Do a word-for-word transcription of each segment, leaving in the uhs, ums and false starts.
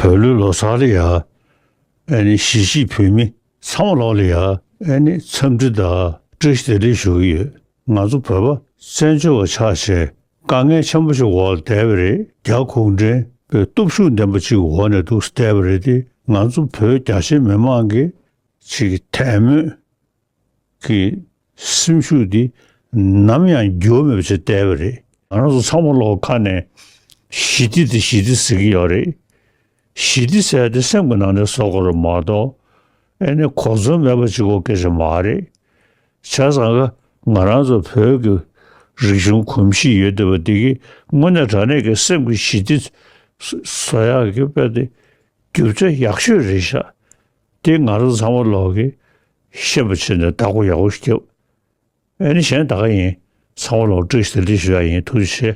བོད་ལུགས་ལོ་གསར་ལ་ཡ། ཨ་ནི་གཞིས་བྱེས་བོད་མི་ཚང་མ་ལོག་ལ་ཡ། ཨ་ནི་འཚམས་འདྲི་དང་བཀྲ་ཤིས་བདེ་ལེགས་ཞུ་གི་ཡོད། ང་ཚོ་བོད་པ་བཙན་བྱོལ་བ་ཆགས་བྱས་དཀའ་ངལ་ཆེན་པོ་ཞིག་འོག་ལ་བསྡད་པ་རེད། རྒྱ་གུང་ཁྲན་པའི་སྟོབས་ཤུགས་ལྡན་པ་ཅིག་འོག་ནས་འདུག་བསྡད་པ་རེད་དེ། ང་ཚོ་བོད་རྒྱ་ཆེ་མི་མང་གི་ཅིག་དད་མོས་ཀྱི་སེམས་ཤུགས་འདི་ནམ་ཡང་འགྱུར་བ་མེད་པ་ཞིག་བསྡད་པ་རེད། ང་རང་ཚོ་ཚང་མ་ལོག་ཁ་ནས་ཞི་བདེ་དེ་ཞི་བདེ་ཟེར་གྱི་ཡོད་རེད། ཞི་བདེ་ཟེར་དེ་སེམས་ཀྱི་ནང་ནས་བཟོ་དགོས་རེད་མ་གཏོགས། ཨེ་ནི་གོ་མཚོན་མེད་པ་ཅིག་གོ་སྐད་ཆ་མ་རེད། བྱས་ཙང་ཀ་ང་རང་ཚོ་བོད་ཀྱི་རིག་གཞུང་གོམས་གཤིས་ཡོད་བསྡད་པ་འདི་གིས་དངོས་གནས་དྲང་གནས་ཀྱི་སེམས་ཀྱི་ཞི་བདེ་བཟོ་ཡག་གི་དཔེ་དེ་རྒྱུ་ཆ་ཡག་ཤོས་རེད་ཤག་དེ་ང་རང་ཚང་མ་ལོག་གིས་ཤེས་པ་བྱས་ནས་བདག་པོ་ཡག་པོ་ཞིག་རྒྱབ། ཨེ་ནི་གཞན་ད་ག་ཡིན། ཚང་མ་ལོག་བཀྲ་ཤིས་བདེ་ལེགས་ཞུ་ཡག་ཡིན། ཐུགས་རྗེ་ཆེ།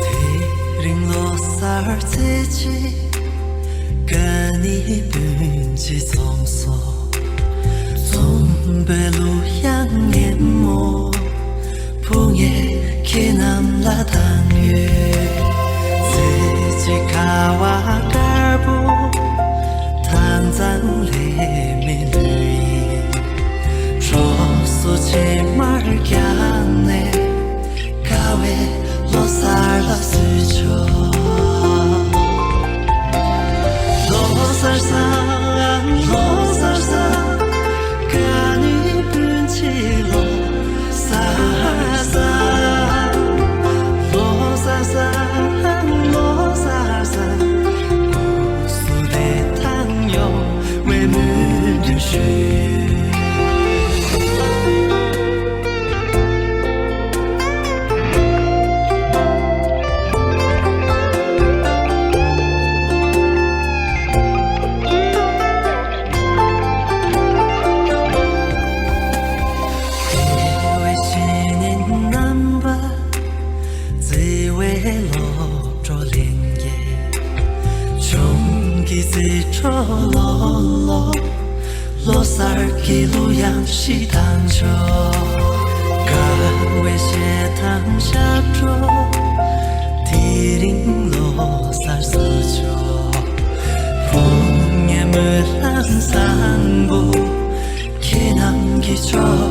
དེ་རིང་ལོ་གསར་ཚེས་གཅིག་ག་ནི་སྤུན་མཆེད་འཛོམས་སོ། འཛོམས་པའི་གླུ་དབྱངས་སྙན་མོ། བུ་ངས་ཁྱེད་རྣམས་ལ་བཏང་ཡོད། ཚེས་གཅིག་ཁ་བ་དཀར་པོ། དྭངས་གཙང་ལས་མེད་ལུས་ཡིན། གྲོགས་སུ་ཕྱེ་མར་བརྒྱབ་ནས། དགའ་བའི་ལོ་གསར་ལ་བསུ་ཆོག་ལོ་གསར་བཟང་། ལོ་གསར་བཟང་། དགའ་ནི་སྤུན་མཆེད་ལོ་གསར་བཟང་། ལོ་གསར་བཟང་། ལོ་གསར་བཟང་། སུ་དེ་ཐང་ཡོང་བའི་སྨོན་འདུན་ཞུ། བརྩེ་བའི་སློབ་གྲོགས་ལྷན་རྒྱས། ཆུང་གི་ཟེར་ཁྲོ་ལོ་ལོ། ལོ་གསར་གྱི་གླུ་དབྱངས་ཤིག་བཏང་ཆོག་དགའ་བའི་གཞས་དང་ཞབས་བྲོ། དེ་རིང་ལོ་གསར་བསུ་ཆོག་བུ་ངའི་སྨོན་ལམ་བཟང་པོ། ཁྱེད་རྣམས་ཀྱི་ཕྱོགས་